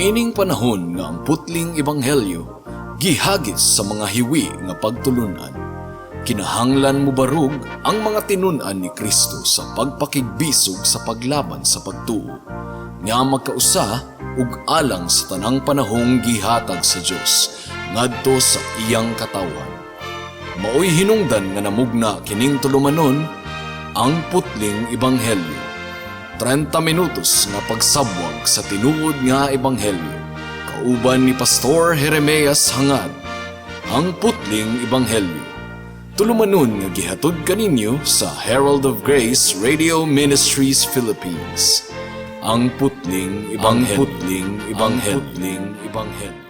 Niining panahon nga ang putling ebanghelyo gihagis sa mga hiwi nga pagtulunan, kinahanglan mobarog ang mga tinun-an ni Kristo sa pagpakigbisog sa paglaban sa pagtuo nga magkausa ug alang sa tanang panahong gihatag sa Dios ngadto sa iyang katawhan. Maoy hinungdan nga namugna kining tulumanon, Ang Putling Ebanghelyo. 30 minutos nga pagsabwag sa tinuod nga ebanghelyo. Kauban ni Pastor Jeremias Hangad. Ang Putling Ebanghelyo. Tulumanon nga gihatod kaninyo sa Herald of Grace Radio Ministries Philippines. Ang Putling Ebanghelyo. Ang Putling Ebanghelyo. Putling Ebanghelyo.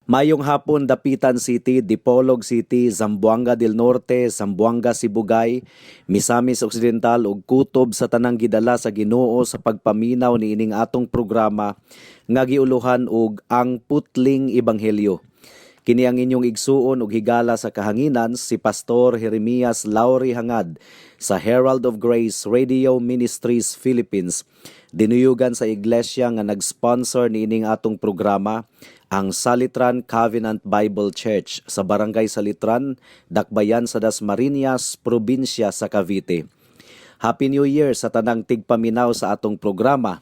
Mayong hapon, Dapitan City, Dipolog City, Zamboanga del Norte, Zamboanga Sibugay, Misamis Occidental ug kutob sa tanang gidala sa Ginoo sa pagpaminaw niining atong programa nga giuluhan og Ang Putling Ebanghelyo. Kini ang inyong igsuon ug higala sa kahanginan, si Pastor Jeremias Lauri Hangad sa Herald of Grace Radio Ministries Philippines. Dinuyugan sa iglesia nga nag-sponsor niining atong programa, ang Salitran Covenant Bible Church sa Barangay Salitran, Dakbayan sa Dasmariñas, probinsya sa Cavite. Happy New Year sa tanang tigpaminaw sa atong programa.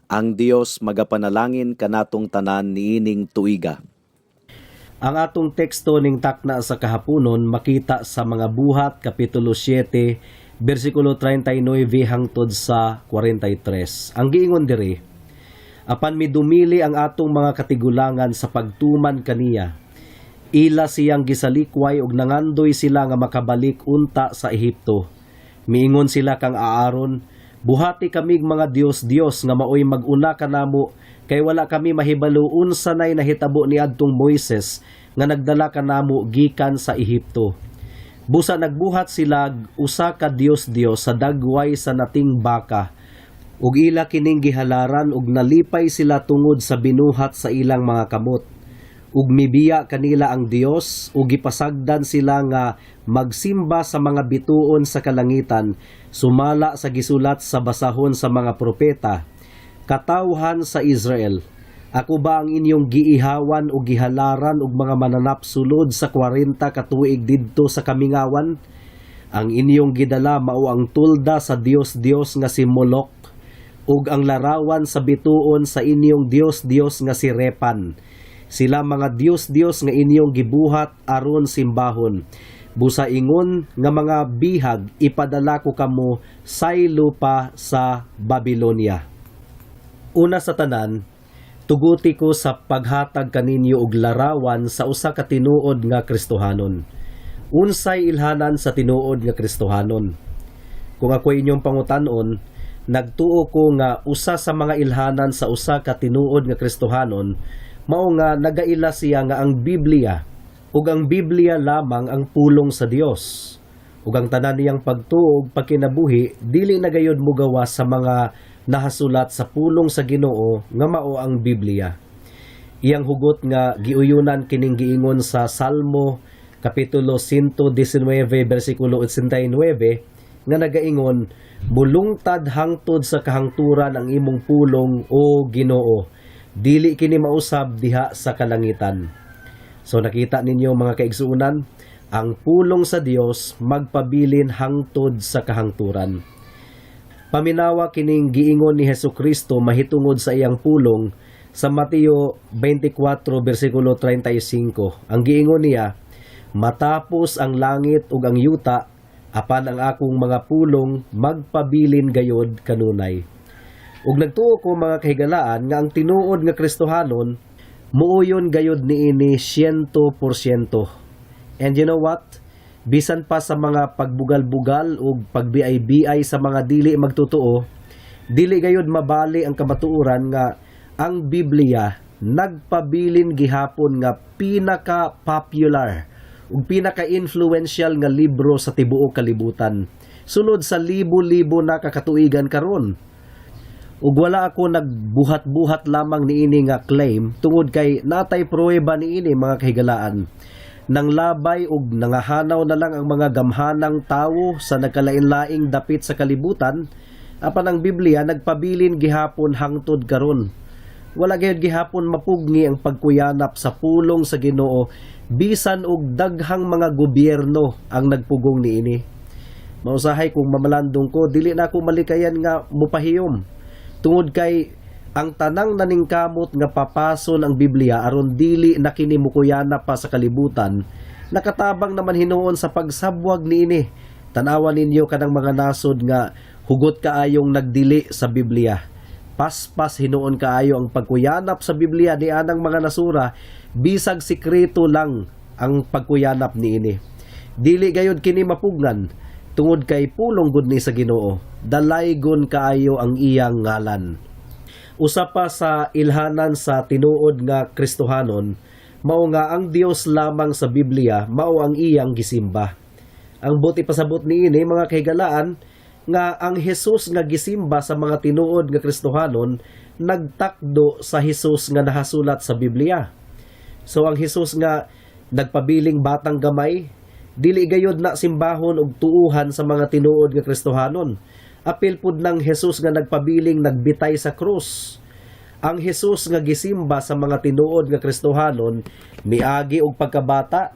Ang Dios magapanalangin kanatong tanan niining tuiga. Ang atong teksto ning takna sa kahaponon makita sa Mga Buhat kapitulo 7 bersikulo 39 hangtod sa 43. Ang giingon diri, "Apan midumili ang atong mga katigulangan sa pagtuman kaniya. Ila siyang gisalikway ug nangandoy sila nga makabalik unta sa Ehipto. Miingon sila kang Aaron, 'Buhati kamig mga Dios-Dios nga maoy mag-una kanamo, kay wala kami mahibalo unsa nay nahitabo ni adtong Moises nga nagdala kanamo gikan sa Ehipto.' Busa nagbuhat sila usa ka Dios-Dios sa dagway sa nating baka ug ila kining gihalaran ug nalipay sila tungod sa binuhat sa ilang mga kamot. Ug mibiya kanila ang Dios ug gipasagdan sila nga magsimba sa mga bituon sa kalangitan, sumala sa gisulat sa basahon sa mga propeta: 'Katawhan sa Israel, ako ba ang inyong giihawan ug gihalaran og mga mananap sulod sa 40 ka tuig didto sa kamingawan? Ang inyong gidala mao ang tulda sa Dios-Dios nga si Molok ug ang larawan sa bituon sa inyong Dios-Dios nga si Repan. Sila mga Dios-Dios nga inyong gibuhat aron simbahon. Busa ingon nga mga bihag ipadala ko kamo saylo pa sa Babylonia.'" Una sa tanan, tuguti ko sa paghatag kaninyo og larawan sa usa ka tinuod nga Kristohanon. Unsay ilhanan sa tinuod nga Kristohanon? Kung ako inyong pangutanon, nagtuo ko nga usa sa mga ilhanan sa usa ka tinuod nga Kristohanon mao nga nagaila siya nga ang Biblia ug ang Biblia lamang ang pulong sa Dios. Ug ang tanan niyang pagtuo ug pagkinabuhi dili na gayud mogawas sa mga nahasulat sa pulong sa Ginoo nga mao ang Biblia. Iyang hugot nga giuyunan kining giingon sa Salmo kapitulo 119 bersikulo 89 nga nagaingon, "Mulungtad hangtod sa kahangturan ang imong pulong, o Ginoo. Dili kini mausab diha sa kalangitan." So nakita ninyo, mga kaigsuonan, ang pulong sa Dios magpabilin hangtod sa kahangturan. Paminawa kining giingon ni Hesus Kristo mahitungod sa iyang pulong sa Mateo 24 bersikulo 35. Ang giingon niya, "Matapos ang langit ug ang yuta, apan ang akong mga pulong magpabilin gayod kanunay." Ug nagtuo ko, mga kahigalaan, nga ang tinuod nga Kristohanon muuyon gayod niini 100%. And you know what? Bisan pa sa mga pagbugal-bugal ug pagbiay-biay sa mga dili magtotoo, dili gayod mabali ang kamatuoran nga ang Biblia nagpabilin gihapon nga pinaka-popular ug pinaka-influential nga libro sa tibuok kalibutan. Sulod sa libo-libo na kakatuigan karon. Ug wala ako nagbuhat-buhat lamang niini nga claim tungod kay natay pruweba niini, mga kahigalaan. Nang labay ug nangahanaw na lang ang mga gamhanang tawo sa nagkalain-laing dapit sa kalibutan, apan ang Biblia nagpabilin gihapon hangtod karon. Wala gayud gihapon mapugni ang pagkuyanap sa pulong sa Ginoo bisan og daghang mga gobyerno ang nagpugong niini. Mausahay kung mamalandong ko, dili na ako malikayan nga mupahiyom. Tungod kay ang tanang naningkamot nga papason ang Biblia aron dili na kini mukuyanap pa sa kalibutan, nakatabang naman hinuon sa pagsabwag niini. Tanawan ninyo kanang mga nasod nga hugot kaayong nagdili sa Biblia. Paspas hinuon kaayo ang pagkuyanap sa Biblia ni anang mga nasura, bisag sikreto lang ang pagkuyanap niini. Dili gayud kini mapugnan tungod kay pulong gud ni sa Ginoo. Dalaygon kaayo ang iyang ngalan. Usa pa sa ilhanan sa tinuod nga Kristohanon, mao nga ang Dios lamang sa Biblia mao ang iyang gisimba. Ang buot ipasabot niini, mga kahigalaan, nga ang Hesus nga gisimba sa mga tinuod nga Kristohanon nagtakdo sa Hesus nga nahasulat sa Biblia. So ang Hesus nga nagpabiling batang gamay, dili gayod na simbahon og tuuhan sa mga tinuod nga Kristohanon. Apil pud ng Hesus nga nagpabiling nagbitay sa krus. Ang Hesus nga gisimba sa mga tinuod nga Kristohanon miagi og pagkabata,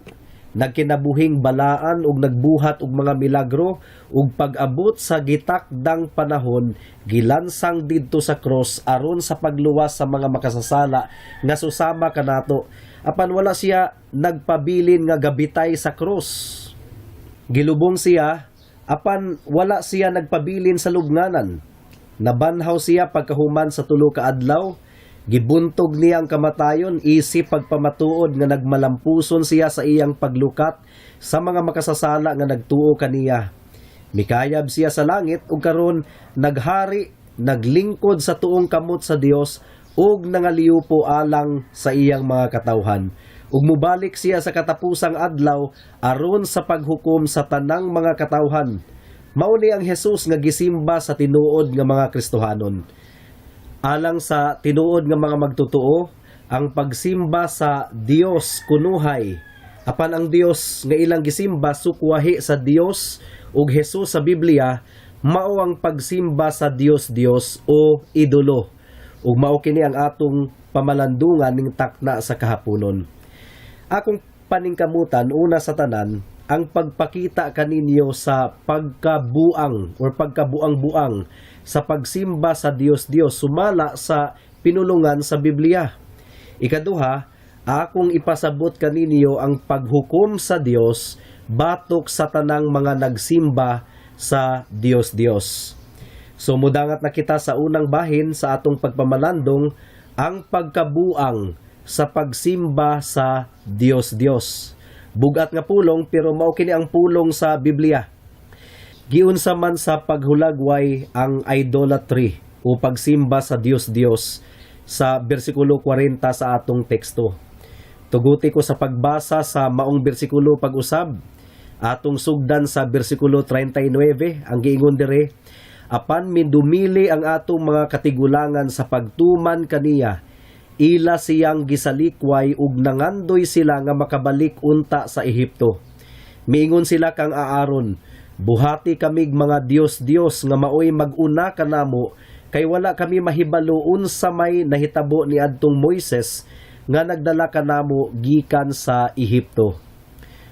nagkinabuhing balaan ug nagbuhat og mga milagro, ug pag-abot sa gitakdang panahon gilansang didto sa cross aron sa pagluwas sa mga makasasala nga susama kanato. Apan wala siya nagpabilin nga gabitay sa cross. Gilubong siya, apan wala siya nagpabilin sa lubnganan. Nabanhaw siya pagkahuman sa 3 ka adlaw. Gibuntog niya ang kamatayon isip pagpamatuod nga nagmalampuson siya sa iyang paglukat sa mga makasasala nga nagtuo kaniya. Mikayab siya sa langit ug karon naghari, naglingkod sa tuong kamot sa Dios ug nangaliupo alang sa iyang mga katawhan. Ug mubalik siya sa katapusang adlaw aron sa paghukom sa tanang mga katawhan. Mao ni ang Hesus nga gisimba sa tinuod nga mga Kristohanon. Alang sa tinuod nga mga magtotoo, ang pagsimba sa Dios kunuhay. Apan ang Dios nga ilang gisimba sukwahi sa Dios ug Hesus sa Biblia, mao ang pagsimba sa Dios Dios o idolo. Ug mao kini ang atong pamalandungan ning takna sa kahaponon. Akong paningkamutan, una sa tanan, ang pagpakita kaninyo sa pagkabuang or pagkabuang-buang sa pagsimba sa Dios Dios sumala sa pinulungan sa Biblia. Ikaduha, akong ipasabot kaninyo ang paghukom sa Dios batok sa tanang mga nagsimba sa Dios Dios. So mudangat na kita sa unang bahin sa atong pagpamalandong, ang pagkabuang sa pagsimba sa Dios Dios. Bugat nga pulong, pero mao kini ang pulong sa Biblia. Giunsa man sa paghulagway ang idolatry o pagsimba sa Dios Dios sa bersikulo 40 sa atong teksto? Tuguti ko sa pagbasa sa maong bersikulo pag-usab. Atong sugdan sa bersikulo 39. Ang giingon dire, "Apan mindumili ang atong mga katigulangan sa pagtuman kaniya, ila siyang gisalikway ug nangandoy sila nga makabalik unta sa Ehipto. Miingon sila kang Aaron, 'Buhati kamig mga Dios-Dios nga maoy mag-una kanamo, kay wala kami mahibalo unsa may nahitabo ni adtong Moises nga nagdala kanamo gikan sa Ehipto.'"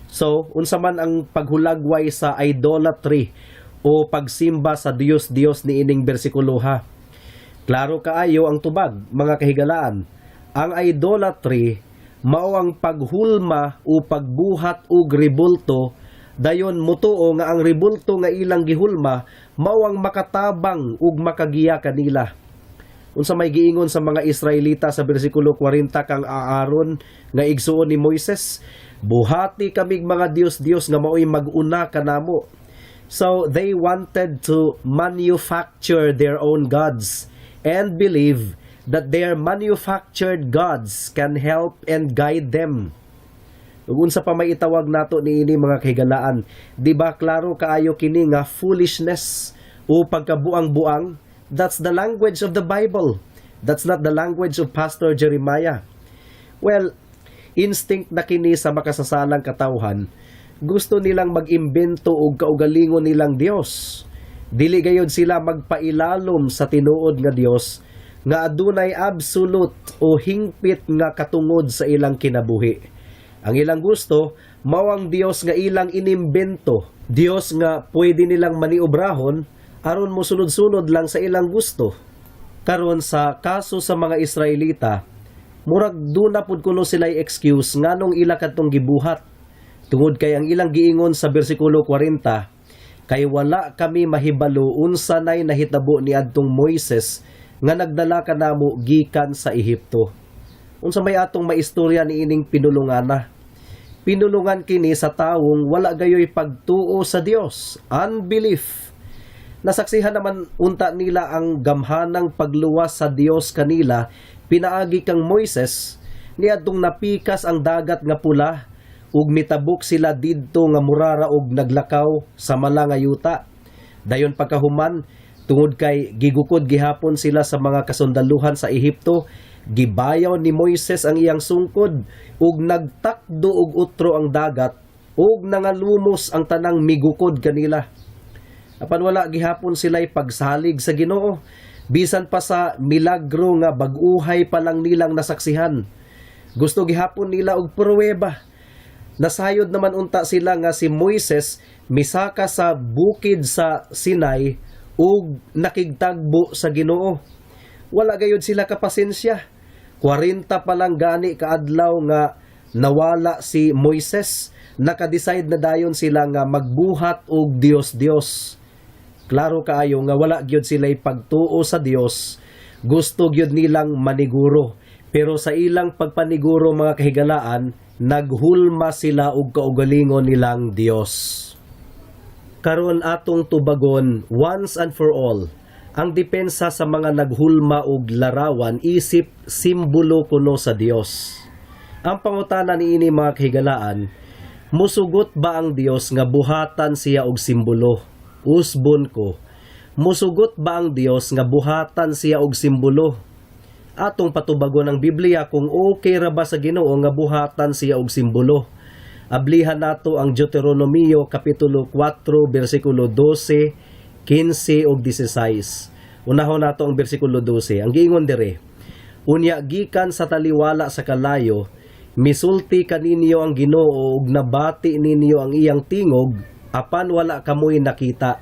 So, unsa man ang paghulagway sa idolatry o pagsimba sa Dios-Dios ni ining bersikulo ha? Klaro kaayo ang tubag, mga kahigalaan. Ang idolatry mao ang paghulma o pagbuhat og rebulto, dayon mutuo nga ang rebulto nga ilang gihulma mao ang makatabang ug makagiya kanila. Unsa may giingon sa mga Israelita sa bersikulo 40 kang Aaron nga igsuon ni Moises? "Buhati kamig mga Dios-Dios nga maoy mag-una kanamo." So they wanted to manufacture their own gods and believe that their manufactured gods can help and guide them. Ug unsa pa may itawag nato niini, mga kahigalaan? Di ba klaro kaayo kini nga foolishness o pagkabuang-buang? That's the language of the Bible. That's not the language of Pastor Jeremiah. Well, instinct na kini sa makasasalang katawhan. Gusto nilang mag-imbento og kaugalingon nilang Dios. Dili gayod sila magpailalom sa tinuod nga Dios nga adunay absolute o hingpit nga katungod sa ilang kinabuhi. Ang ilang gusto, mao ang Dios nga ilang inimbento, Dios nga pwede nilang maniobrahon aron mosunod-sunod lang sa ilang gusto. Karon, sa kaso sa mga Israelita, murag duna pud kuno sila excuse nganong ila kadtong gibuhat. Tungod kay ang ilang giingon sa bersikulo 40, "Kay wala kami mahibalo unsa nay nahitabo ni adtong Moises nga nagdala kanamo gikan sa Ehipto." Unsa may atong maistorya niining pinulungana? Pinulungan kini sa tawong wala gayoy pagtuo sa Dios, unbelief. Nasaksihan naman unta nila ang gamhanang pagluwas sa Dios kanila pinaagi kang Moises niadtong napikas ang Dagat nga Pula ug mitabok sila didto nga murara og naglakaw sa mala nga yuta. Dayon pagkahuman, tungod kay gigukod gihapon sila sa mga kasundaluhan sa Ehipto, gibayaw ni Moises ang iyang sungkod ug nagtakdo og utro ang dagat ug nangalumos ang tanang migukod kanila. Apan wala gihapon sila'y pagsalig sa Ginoo bisan pa sa milagro nga bag-uhay pa lang nilang nasaksihan. Gusto gihapon nila og pruweba. Nasayod naman unta sila nga si Moises misaka sa bukid sa Sinai ug nakigtagbo sa Ginoo. Wala gayud sila kapasensya. 40 pa lang gani kaadlaw nga nawala si Moises, naka-decide na dayon sila nga magbuhat og Dios-Dios. Klaro kaayo nga wala gyud sila pagtuo sa Dios. Gusto gyud nilang maniguro. Pero sa ilang pagpaniguro, mga kahigalaan, naghulma sila og kaugalingon nilang Dios. Karon, atong tubagon once and for all ang depensa sa mga naghulma og larawan isip simbolo kuno sa Dios. Ang pangutana niini, mga kahigalaan, musugot ba ang Dios nga buhatan siya og simbolo? Usbon ko, musugot ba ang Dios nga buhatan siya og simbolo? Atong patubagon ang Biblia kung okay ra ba sa Ginoo nga buhatan siya og simbolo. Ablihan nato ang Deuteronomio kapitulo 4 bersikulo 12, 15 ug 16. Unahon nato ang bersikulo 12. Ang giingon dire, "Unya gikan sa taliwala sa kalayo, misulti kaninyo ang Ginoo ug nabati ninyo ang iyang tingog, apan wala kamoy nakita."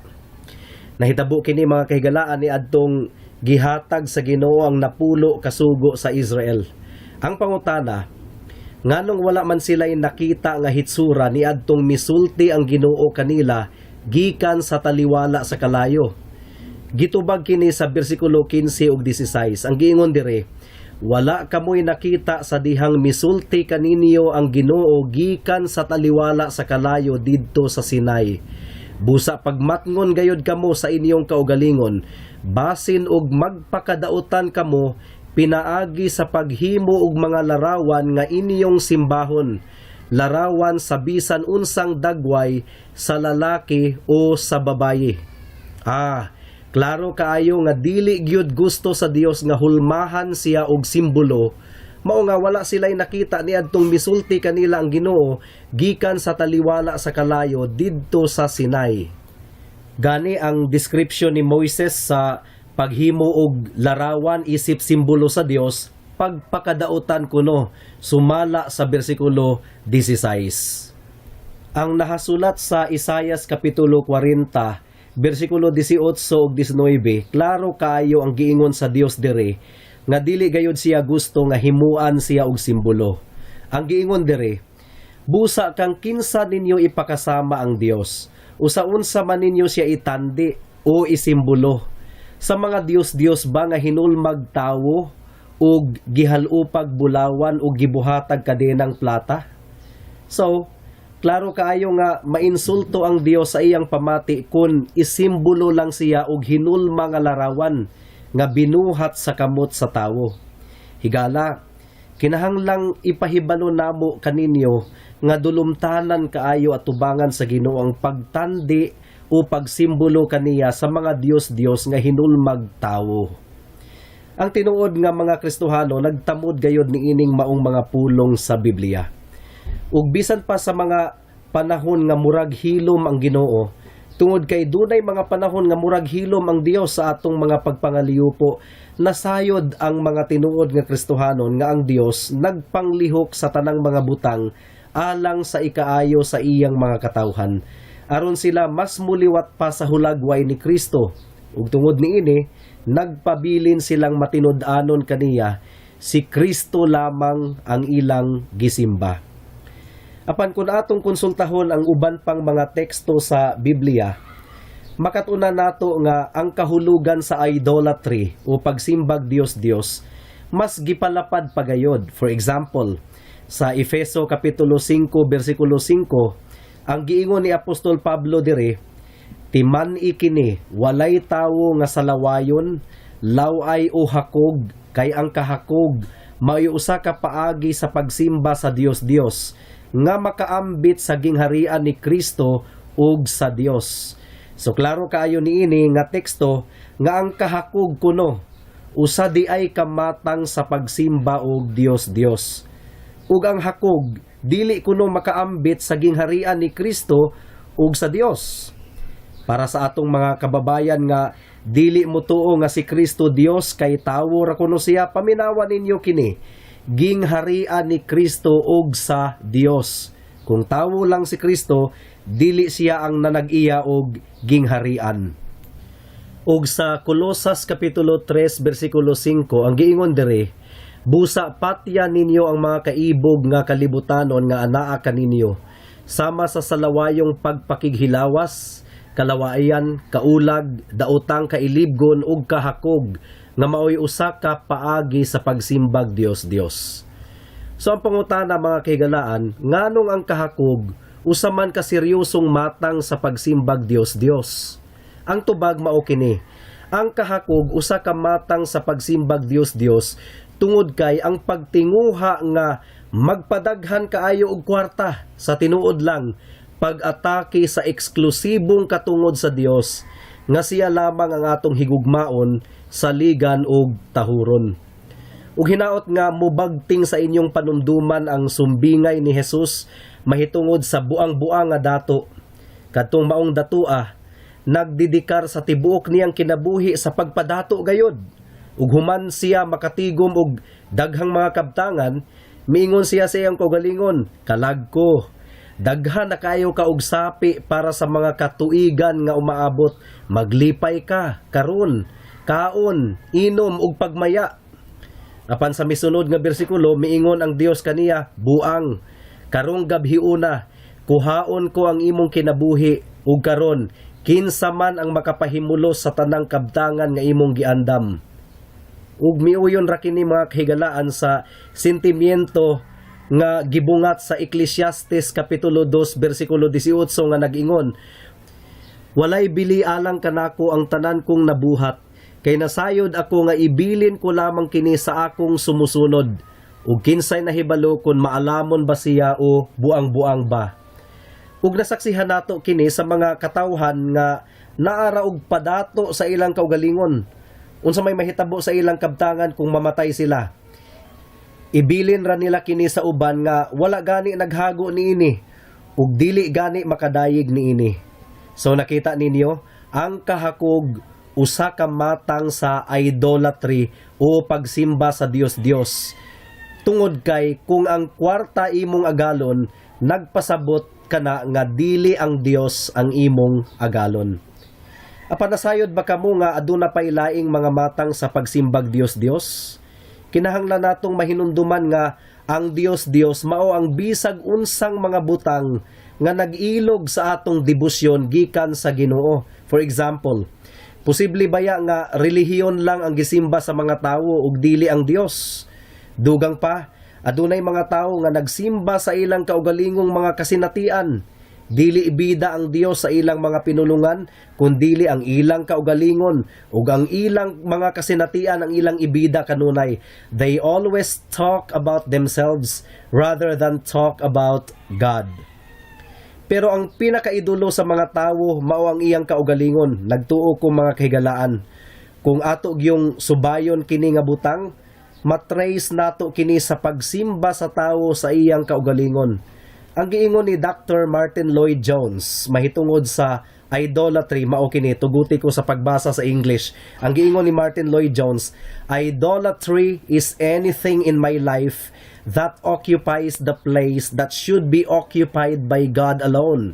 Nahitabo kini, mga kahigalaan, ni adtong gihatag sa Ginoo ang 10 kasugo sa Israel. Ang pangutana, nganong wala man sila nakita nga hitsura ni adtong misulti ang Ginoo kanila gikan sa taliwala sa kalayo? Gitubag kini sa bersikulo 15 ug 16. Ang giingon dire, "Wala kamoy nakita sa dihang misulti kaninyo ang Ginoo gikan sa taliwala sa kalayo didto sa Sinai. Busa pagmatngon gayod kamo sa inyong kaugalingon, basin og magpakadautan kamo pinaagi sa paghimo og mga larawan nga inyong simbahon, larawan sa bisan unsang dagway sa lalaki o sa babayi." Ah, klaro kaayo nga dili gyud gusto sa Dios nga hulmahan siya og simbolo. Mao nga wala sila'y nakita niadtong misulti kanila ang Ginoo gikan sa taliwala sa kalayo didto sa Sinai. Gani ang description ni Moises sa paghimo og larawan isip simbolo sa Dios, pagpakadautan kuno sumala sa bersikulo 16. Ang nahasulat sa Isayas kapitulo 40 bersikulo 18 ug 19, klaro kaayo ang giingon sa Dios dire nga dili gayud siya gusto nga himuan siya og simbolo. Ang giingon dire, "Busa kang kinsa ninyo ipakasama ang Dios, usa-unsa man ninyo siya itandi o isimbolo? Sa mga dios-dios ba nga hinulmag tawo ug gihalupag bulawan ug gibuhatag kadenang plata?" So, klaro kaayo nga mainsulto ang Dios sa iyang pamati kung isimbolo lang siya og hinulma nga larawan. nga binuhat sa kamot sa tawo. Higala, kinahanglang ipahibalo namo kaninyo nga dulumtanan kaayo atubangan sa Ginoo ang pagtandi o pagsimbolo kaniya sa mga dios-dios nga hinulmag tawo. Ang tinuod nga mga Kristohano nagtamod gayod niining maong mga pulong sa Biblia. Ug bisan pa sa mga panahon nga murag hilom ang Ginoo, tungod kay dunay mga panahon nga murag hilom ang Dios sa atong mga pagpangaliyupo, nasayod ang mga tinuod nga Kristohanon nga ang Dios nagpanglihok sa tanang mga butang alang sa ikaayo sa iyang mga katawhan, aron sila mas muliwat pa sa hulagway ni Kristo. Ug tungod niini, nagpabilin silang matinud-anon kaniya, si Kristo lamang ang ilang gisimba. Apan kung atong konsultahon ang uban pang mga teksto sa Biblia, makatuna nato nga ang kahulugan sa idolatry o pagsimbag Dios-Dios mas gipalapad pagayod. For example, sa Efeso kapitulo 5 bersikulo 5, ang giingon ni Apostol Pablo dire, "Timan-i kini, walay tawo nga salawayon, laway o hakog, kay ang kahakog mao'y usa ka paagi sa pagsimba sa Dios-Dios nga makaambit sa gingharian ni Kristo ug sa Dios." So klaro kaayo niini nga teksto nga ang kahakog kuno usa di ay kamatang sa pagsimba og Dios-Dios. Ug ang hakog dili kuno makaambit sa gingharian ni Kristo ug sa Dios. Para sa atong mga kababayan nga dili motuo nga si Kristo Dios kay tawo ra kuno siya, paminawa ninyo kini: gingharian ni Kristo ug sa Dios. Kung tawo lang si Kristo, dili siya ang nanag-iya og gingharian. Ug sa Kolosas kapitulo 3 bersikulo 5, ang giingon diri, "Busa patya ninyo ang mga kaibog nga kalibutanon nga anaa kaninyo, sama sa salawayong pagpakighilawas, kalawayan, kaulag, daotang kailibgon ug kahakog nga maoy usa ka paagi sa pagsimbag Dios-Dios." So ang pangutana, mga kahigalaan, nganong ang kahakog usa man ka seryosong matang sa pagsimbag Dios-Dios? Ang tubag mao kini. Ang kahakog usa ka matang sa pagsimbag Dios-Dios tungod kay ang pagtinguha nga magpadaghan kaayo og kwarta sa tinuod lang pag-atake sa eksklusibong katungod sa Dios nga siya lamang ang atong higugmaon, saligan ug tahuron. Ug hinaot nga mubagting sa inyong panumduman ang sumbingay ni Jesus mahitungod sa buang-buang nga dato. Kadtong maong datua, nagdedikar sa tibuok niyang kinabuhi sa pagpadato gayod. Ug human siya makatigom og daghang mga kabtangan, miingon siya sa iyang kaugalingon, "Kalag ko. Daghan na kaayo ka og sapi para sa mga katuigan nga umaabot. Maglipay ka karon, kaon, inom ug pagmaya." Apan sa misunod nga bersikulo, miingon ang Dios kaniya, "Buang, karong gabhiuna, kuhaon ko ang imong kinabuhi, ug karon kinsa man ang makapahimulos sa tanang kabtangan nga imong giandam?" Ug miuyon ra kini, mga kahigalaan, sa sentimiento nga gibungat sa Ecclesiastes kapitulo 2 bersikulo 18 nga nag-ingon, "Walay bili alang kanako ang tanan kong nabuhat, kay nasayod ako nga ibilin ko lamang kini sa akong sumusunod. Ug kinsay nahibalo kung maalamon ba siya o buang-buang ba?" Ug nasaksihan nato kini sa mga katawhan nga naara og padato sa ilang kaugalingon. Unsa may mahitabo sa ilang kabtangan kung mamatay sila? Ibilin ra nila kini sa uban nga wala gani naghago niini ug dili gani makadayeg niini. So nakita ninyo, ang kahakog usa ka matang sa idolatry o pagsimba sa Dios-Dios. Tungod kay kung ang kwarta imong agalon, nagpasabot kana nga dili ang Dios ang imong agalon. Apan nasayod ba kamo nga aduna pay laing mga matang sa pagsimbag Dios-Dios? Kinahanglan natong mahinumduman nga ang Dios-Dios mao ang bisag unsang mga butang nga nag-ilog sa atong debosyon gikan sa Ginoo. For example, posible baya nga relihiyon lang ang gisimba sa mga tawo ug dili ang Dios? Dugang pa, adunay mga tawo nga nagsimba sa ilang kaugalingong mga kasinatian. Dili ibida ang Dios sa ilang mga pinulungan, kundili ang ilang kaugalingon ug ang ilang mga kasinatian ang ilang ibida kanunay. They always talk about themselves rather than talk about God. Pero ang pinakaidolo sa mga tawo mao ang iyang kaugalingon. Nagtuo ko, mga kahigalaan, kung ato gyung subayon kini nga butang, matrace nato kini sa pagsimba sa tawo sa iyang kaugalingon. Ang giingon ni Dr. Martin Lloyd Jones mahitungod sa idolatry mao kini, tuguti ko sa pagbasa sa English. Ang giingon ni Martin Lloyd Jones, "Idolatry is anything in my life that occupies the place that should be occupied by God alone.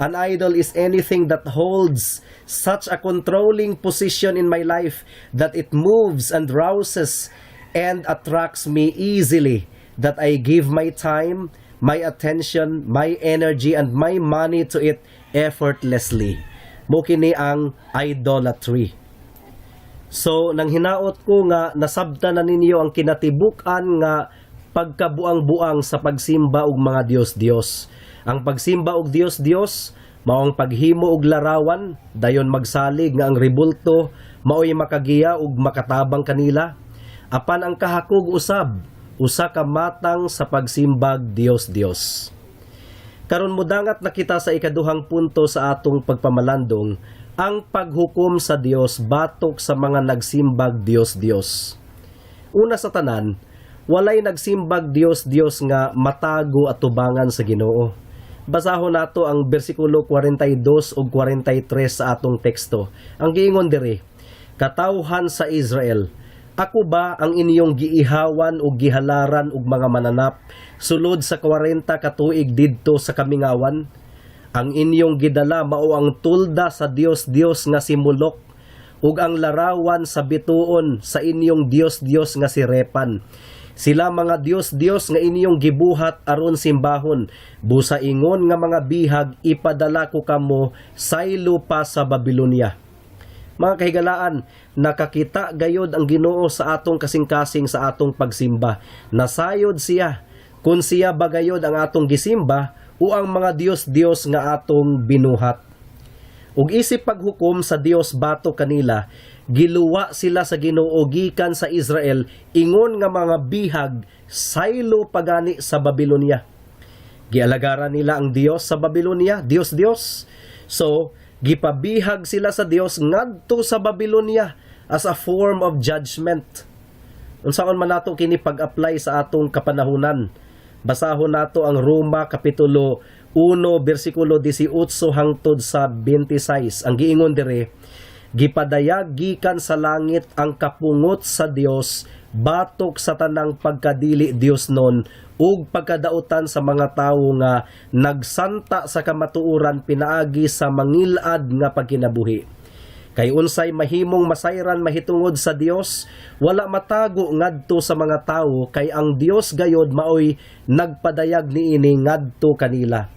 An idol is anything that holds such a controlling position in my life that it moves and rouses and attracts me easily, that I give my time, my attention, my energy, and my money to it effortlessly." Mao kini ang idolatry. So, nang hinaot ko nga nasabtan na ninyo ang kinatibuk-an nga pagkabuang-buang sa pagsimba og mga Dios-Dios. Ang pagsimba og Dios-Dios mao ang paghimo og larawan, dayon magsalig nga ang rebulto maoy makagiya ug makatabang kanila. Apan ang kahakog usab usa ka matang sa pagsimbag Dios-Dios. Karon, mudangat na kita sa ikaduhang punto sa atong pagpamalandong, ang paghukom sa Dios batok sa mga nagsimbag Dios-Dios. Una sa tanan, walay nagsimbag Dios-Dios nga matago at tubangan sa Ginoo. Basahon nato ang bersikulo 42 ug 43 sa atong teksto. Ang giingon diri, "Katawhan sa Israel, ako ba ang inyong giihawan ug gihalaran og mga mananap sulod sa 40 ka tuig didto sa kamingawan? Ang inyong gidala mao ang tulda sa Dios-Dios nga si Molok ug ang larawan sa bituon sa inyong Dios-Dios nga si Repan. Sila mga Dios-Dios nga inyong gibuhat aron simbahon. Busa ingon nga mga bihag, ipadala ko kamo saylo pa sa Babilonia." Mga kahigalaan, nakakita gayod ang Ginoo sa atong kasing-kasing sa atong pagsimba. Nasayod siya kung siya ba gayod ang atong gisimba o ang mga Dios-Dios nga atong binuhat. Ug isip paghukom sa Dios batok kanila, giluwa sila sa Ginoo gikan sa Israel ingon nga mga bihag saylo pagani sa Babilonia. Gialagaran nila ang Dios sa Babilonia, Dios Dios. So, gipabihag sila sa Dios ngadto sa Babilonia as a form of judgment. Unsaon man nato kini pag-apply sa atong kapanahunan? Basahon nato ang Roma kapitulo 1 bersikulo 18 hangtod sa 26. Ang giingon dire, "Gipadayag gikan sa langit ang kapungot sa Dios batok sa tanang pagkadili Diosnon ug pagkadautan sa mga tawo nga nagsanta sa kamatuoran pinaagi sa mangilad nga pagkinabuhi. Kay unsay mahimong masayran mahitungod sa Dios, wala matago ngadto sa mga tawo, kay ang Dios gayod maoy nagpadayag niini ngadto kanila.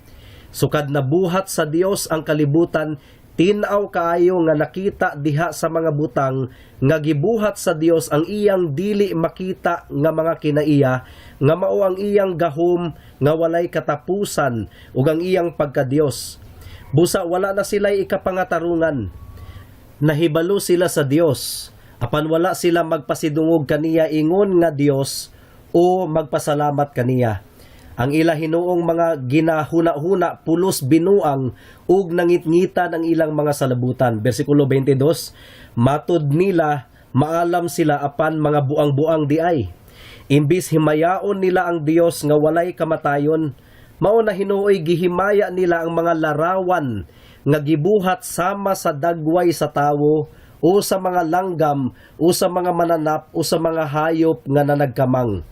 Sukad nabuhat sa Dios ang kalibutan, tin-aw kaayo nga nakita diha sa mga butang nga gibuhat sa Dios ang iyang dili makita nga mga kinaiya, nga mao ang iyang gahom nga walay katapusan ug ang iyang pagkadios. Busa wala na sila'y ikapangatarungan. Nahibalo sila sa Dios, apan wala sila magpasidungog kaniya ingon nga Dios o magpasalamat kaniya. Ang ila hinuong mga ginahuna-huna pulos binuang ug nangitngitan ang ilang mga salabutan." Bersikulo 22, "Matud nila maalam sila, apan mga buang-buang diay. Imbis himayaon nila ang Dios nga walay kamatayon, mao na hinuoy gihimaya nila ang mga larawan nga gibuhat sama sa dagway sa tawo o sa mga langgam o sa mga mananap o sa mga hayop nga nanagkamang.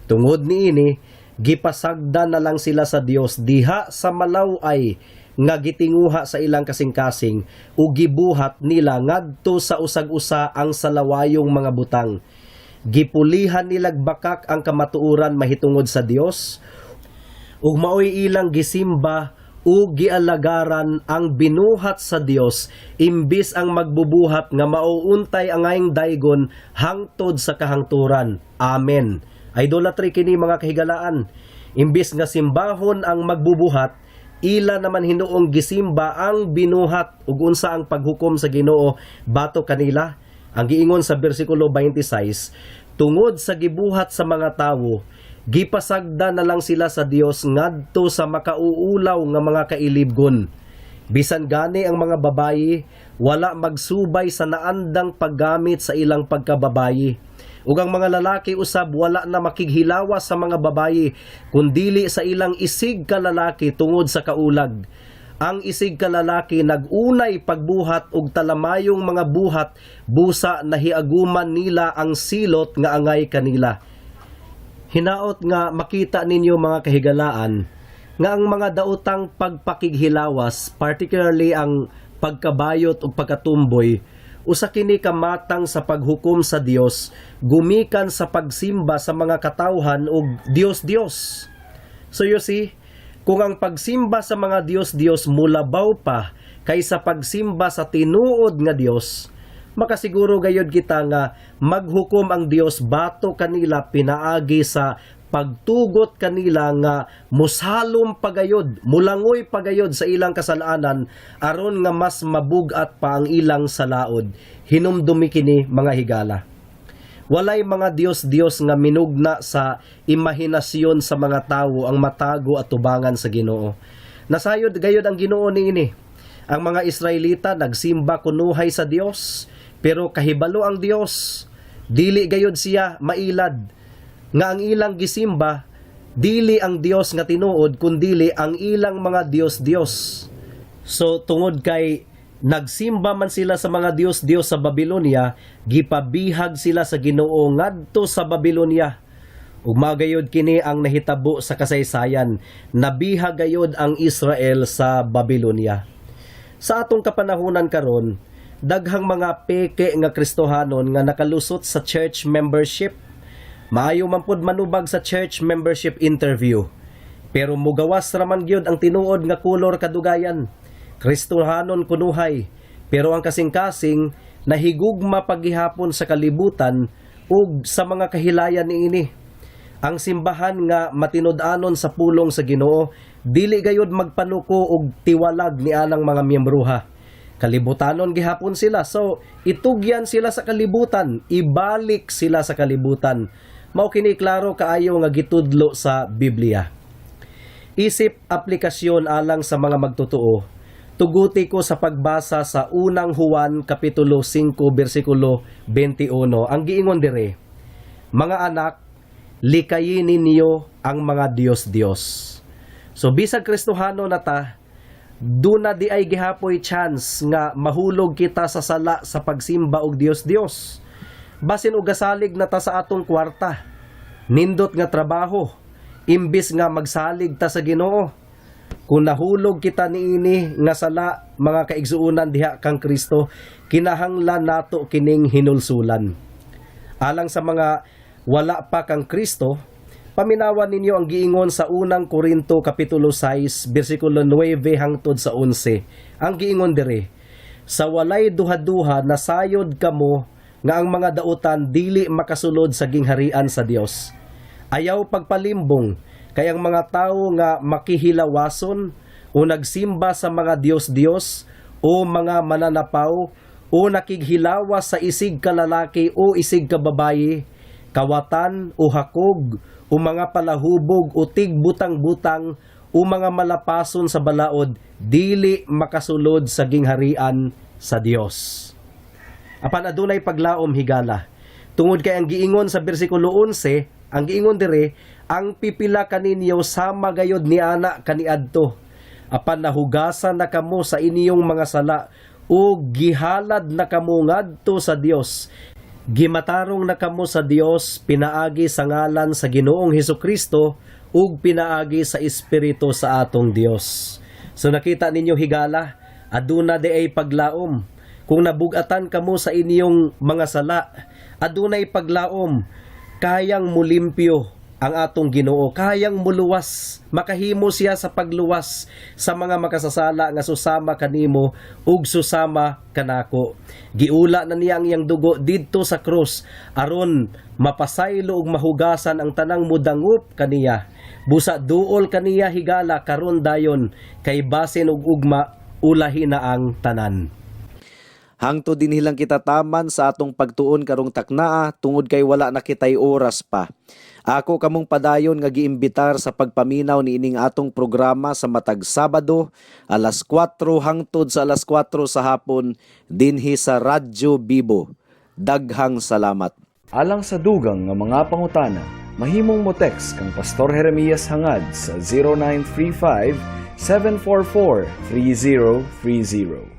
Tungod niini, gipasagdan na lang sila sa Dios diha sa malaw-ay nga gitinguha sa ilang kasing-kasing ug gibuhat nila ngadto sa usag-usa ang salawayong mga butang. Gipulihan nilag bakak ang kamatuoran mahitungod sa Dios ug maoy ilang gisimba ug gialagaran ang binuhat sa Dios imbis ang magbubuhat nga mauuntay angayng daygon hangtod sa kahangturan. Amen." Idolatry kini, mga kahigalaan. Imbis nga simbahon ang magbubuhat, ila naman hinuong gisimba ang binuhat ug unsa ang paghukom sa Ginoo batok kanila? Ang giingon sa bersikulo 26, tungod sa gibuhat sa mga tawo, gipasagda na lang sila sa Dios ngadto sa makauulaw nga mga kailibgon. Bisan gani ang mga babayi wala magsubay sa naandang paggamit sa ilang pagkababayi. Ug ang mga lalaki usab wala na makighilawas sa mga babayi kundili sa ilang isig kalalaki tungod sa kaulag. Ang isig kalalaki nag-unay pagbuhat og talamayong mga buhat busa nahiaguman nila ang silot nga angay kanila. Hinaot nga makita ninyo, mga kahigalaan, nga ang mga daotang pagpakighilawas, particularly ang pagkabayot ug pagkatumboy, usa kini ka matang sa paghukom sa Dios gumikan sa pagsimba sa mga katawhan ug Dios-Dios. So you see, kung ang pagsimba sa mga Dios-Dios mulabaw pa kaysa pagsimba sa tinuod nga Dios, makasiguro gayod kita nga maghukom ang Dios batok kanila pinaagi sa pagtugot kanila nga musalom pagayod, mulangoy pagayod sa ilang kasalanan aron nga mas mabugat pa ang ilang salaod. Hinumdumi kini, mga higala. Walay mga Diyos-Diyos nga minugna sa imahinasyon sa mga tawo ang matago at tubangan sa Ginoo. Nasayod gayod ang Ginoo niini. Ang mga Israelita nagsimba kunuhay sa Dios, pero kahibalo ang Dios. Dili gayod siya mailad nga ang ilang gisimba dili ang Dios nga tinuod kundili ang ilang mga Dios-Dios. So tungod kay nagsimba man sila sa mga Dios-Dios sa Babylonia, gipabihag sila sa Ginoo ngadto sa Babylonia. Ug magayod kini ang nahitabo sa kasaysayan, nabihag gayod ang Israel sa Babylonia. Sa atong kapanahunan karon, daghang mga peke nga Kristohanon nga nakalusot sa church membership. Maayo man pud manubag sa church membership interview. Pero mugawas ra man gyud ang tinuod nga kolor kadugayan. Kristohanon kunuhay, pero ang kasing-kasing nahigugma paggihapon sa kalibutan ug sa mga kahilayan niini. Ang simbahan nga matinud-anon sa pulong sa Ginoo dili gayud magpanuko og tiwalag ni anang mga miyembroha. Kalibutanon gihapon sila. So itugyan sila sa kalibutan, ibalik sila sa kalibutan. Mao kini klaro kaayo nga gitudlo sa Biblia. Isip aplikasyon alang sa mga magtotoo, tuguti ko sa pagbasa sa Unang Juan kapitulo 5 bersikulo 21. Ang giingon dire, "Mga anak, likayin ninyo ang mga Diyos-Diyos." So bisag Kristohano na ta, duna di ay gihapoy chance nga mahulog kita sa sala sa pagsimba og Diyos-Diyos. Basin og gasalig na ta sa atong kwarta, nindot nga trabaho, imbis nga magsalig ta sa Ginoo. Kung nahulog kita niini nga sala, mga kaigsuonan diha kang Kristo, kinahanglan nato kining hinulsulan. Alang sa mga wala pa kang Kristo, paminawan ninyo ang giingon sa Unang Korinto kapitulo 6 bersikulo 9 hangtod sa 11. Ang giingon dire, "Sa walay duha-duha nasayod kamo nga ang mga dautan dili makasulod sa gingharian sa Dios. Ayaw pagpalimbong kay ang mga tawo nga makihilawason o nagsimba sa mga Diyos-Diyos o mga mananapaw o nakighilawas sa isig kalalaki o isig kababayi, kawatan o hakog o mga palahubog o tigbutang-butang o mga malapason sa balaod, dili makasulod sa gingharian sa Dios." Apan adunay paglaom, higala. Tungod kay ang giingon sa bersikulo 11, ang giingon dire, "Ang pipila kaninyo sama gayod ni ana kaniadto. Apan nahugasan na kamo sa inyong mga sala o gihalad na kamo ngadto sa Dios. Gimatarong na kamo sa Dios pinaagi sa ngalan sa Ginoong Hesukristo ug pinaagi sa Espiritu sa atong Dios." So nakita ninyo, higala, aduna di ay paglaom. Kung nabugatan kamo sa inyong mga sala, adunay paglaom, kayang mulimpyo. Ang atong Ginoo kayang muluwas, makahimo siya sa pagluwas sa mga makasasala nga susama kanimo ug susama kanako. Giula na niya ang iyang dugo didto sa krus aron mapasaylo ug mahugasan ang tanang mudangup kaniya. Busa duol kaniya higala karon dayon kay basin og ugma ulahi na ang tanan. Hangtod dinhi lang kita taman sa atong pagtuon karong taknaa tungod kay wala na kitay oras pa. Ako kamong padayon nga giimbitar sa pagpaminaw niining atong programa sa matag Sabado alas 4 hangtod sa alas 4 sa hapon dinhi sa Radyo Bibo. Daghang salamat. Alang sa dugang nga mga pangutana, mahimong mo text kang Pastor Jeremias Hangad sa 0935 744 3030.